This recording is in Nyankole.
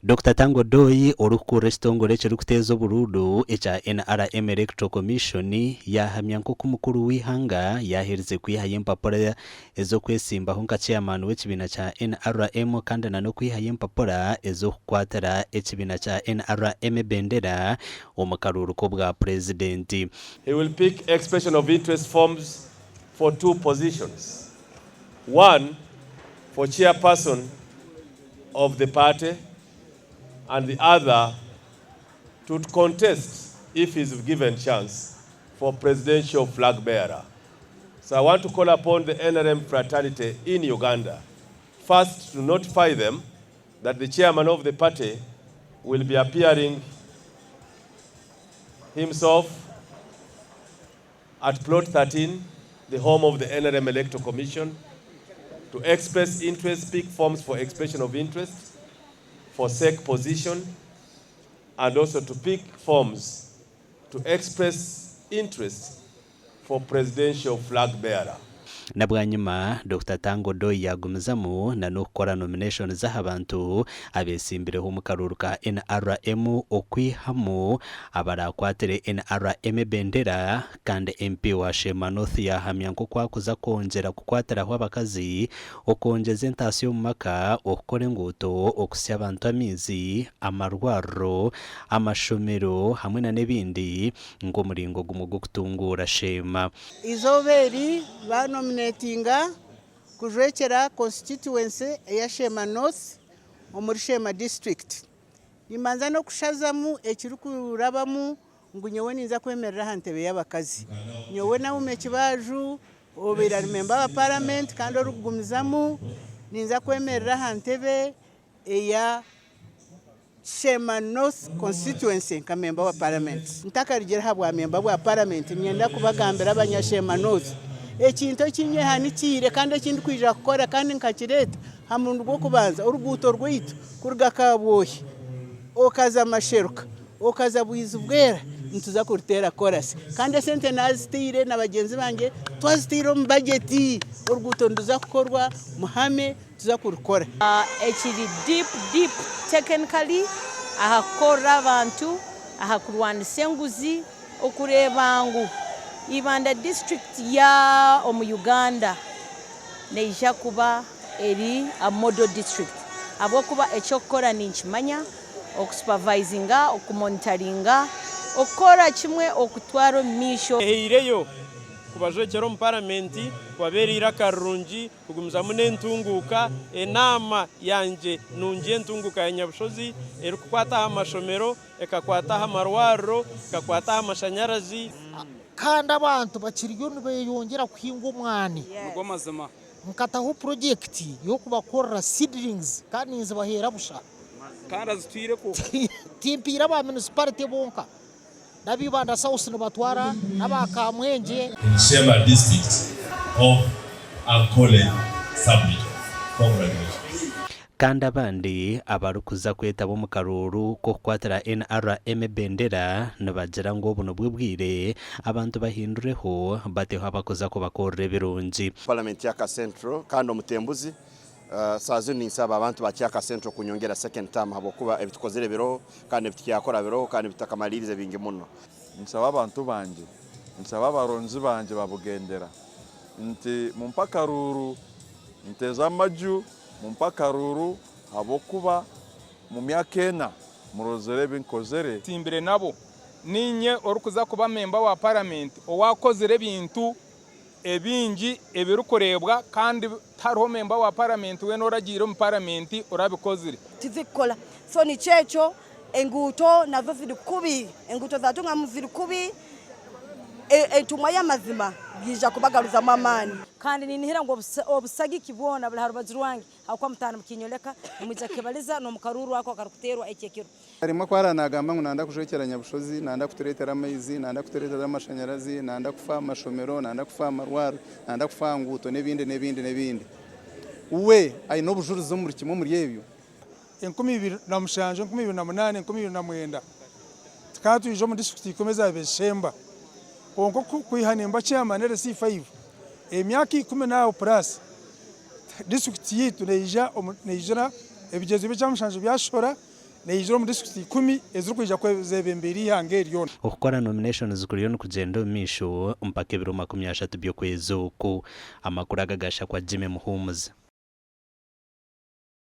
Dokita Tanga Odoi orikukurira ekitongore ekirikuteeza oburuuru ekya NRM Electoral Commission yaahamya nk'oku mukuru w'eihanga yaaherize kwihayo empapura ez'okwesimbaho nka chairman w'ekibiina kya NRM kandi na n'okwihayo empapura ez'okukwatira ekibiina kya NRM ebendera omu karuuru k'obwa purezidenti. He will pick expression of interest forms for two positions, one for chairperson of the party and the other to contest if he is given chance for presidential flag bearer. So I want to call upon the NRM fraternity in Uganda first to notify them that the chairman of the party will be appearing himself at Plot 13, the home of the NRM Electoral Commission, to express interest, pick forms for expression of interest for SEC position, and also to pick forms to express interest for presidential flag bearer. Na bwanyima, Dokita Tanga Odoi yaagumizamu na n'okukora nominations aha bantu abeetsimbireho omu karuuru ka NRM okwihamu abaraakwatire NRM ebendera kandi MP wa Sheema North yaahamya nk'oku akuza kwongyera kukwatiraho abakazi, okwongyeza entaasya omu maka, okukora enguuto, okuhitsya abantu amaizi, amarwariro, amashomero hamwe na n'ebindi nk'omuringo gumwe gw'okutunguura Sheema. Eizooba eri banominetinga kujwekyera constituency eya Sheema North omuri Sheema district. Nimbanza n'okushazamu ekirikurabamu ngu nyowe ninza kwemerera aha ntebe y'abakazi. Nyowe Naomi Kibaaju obaire ari memba wa paramenti kandi orikugumizamu ninza kwemerera aha ntebe eya Sheema North Constituency nka memba wa paramenti. Ntakarugire aha bwa memba bwa paramenti niinyenda kubagambira abanya Sheema North ekintu eki nyehanikiire kandi eki ndikwija kukora kandi nkakireeta aha murundi gw'okubanza oruguuto rwaitu kuruga Kabwohe okaza Masheruka okaza Bwizibwera nituza kuruteera korasi kandi esente naziteire na bagyenzi bangye twaziteire omu bagyeti oruguuto niruza kukorwa muhame tuza kurukora. Ekiri deep deep technically aha kukorera abantu, aha kurwanisa enguzi, okureeba ngu Ibanda district ya omu Uganda neija kuba eri a model district ahabw'okuba eky'okukora ninkimanya, okusupervisinga, okumonitaringa, okukora kimwe okutwara omu maisho. Ehaireyo kubajwekyera omu Paramenti kubabeera eiraka rirungi Kugumizamu n'entunguuka, Enaama yangye nungi y'entunguuka ya Nyabushozi erikukwata aha mashomero, ekakwata aha marwariro, ekakwata aha mashanyarazi. Kandi abantu bakiriyo nibeyongyera kuhinga omwani. Nigo mazima. Nkataho purojekiti y'okubakorera seedlings kandi ninzibaheera busha. Kandi azitwireko. Timpiire aba munisiparite bonka, n'aba Ibanda South nibatwara, n'aba Kamwengye. In Sheema district of Ankole sub-region. Congratulations. Kandi abandi abarikuza kwetaba omu karuuru k'okukwatira NRM ebendera nibagira ngu obu nibwo bwire abantu bahindureho bateho abakuza kubakorera ebirungi. Parliament Kyaka Central kandi omutembuzi Saaha zinu ninsaba abantu ba Kyaka Central kunyongera second term habwokuba ebitukozire biroho kandi n'ebitukyakora biroho kandi ebitutakamaliirize bingi muno. Nsaba abantu bangye, nsaba abaronzi bangye ba Bugendera nti mumpe akaruuru, nteeze amaju mumpe akaruuru ahabw'okuba mu myaka ena murozire ebi nkozere. Nsimbire nabo. Niinye orikuza kuba memba wa paramenti owaakozire ebintu ebingi ebirikureebwa kandi tihariho memba wa paramenti weena oragiire omu paramenti orabikozire. Tizikukora so nikyo ekyo enguuto nazo ziri kubi enguuto za Ntungamo ziri kubi entumwa y'amazima yaija kubagaruzamu amaani. Kandi ninihira ngu obusagiki bwona buli ha rubaju rwange, habwokuba mutaha nimukinyoleka, nimwija kukibaliza n'omu karuuru ako akarukuteerwa eki ekiro. Harimu aku araaba naagamba ngu nanda kujwekyera Nyabushozi, nanda kutureetera amaizi, nanda kutureetera amashanyarazi, nanda kufa aha mashomero, nanda kufa aha marwariro, nanda kufa aha nguuto n'ebindi n'ebindi n'ebindi. We aine obujurizi omuri kimwe omuri ebyo? 2007, 2008, 2009 tukaba twija omu disiturikiti ikumi ezaabaire zishemba kwonka kwiha nimba chairman LC five emyaka ikumi naaho purasi. Disiturikiti yaitu neija neijura ebigyezo by'ekyamushanju byashohora, neijura omu disiturikiti ikumi ezirikwija kwebembera eihanga eri ryona. Okukora nominations kuriyo nikugyenda omu maisho mpaka ebiro 30 by'okwezi oku. Amakuru aga gashakwa Jimmy Muhumuza.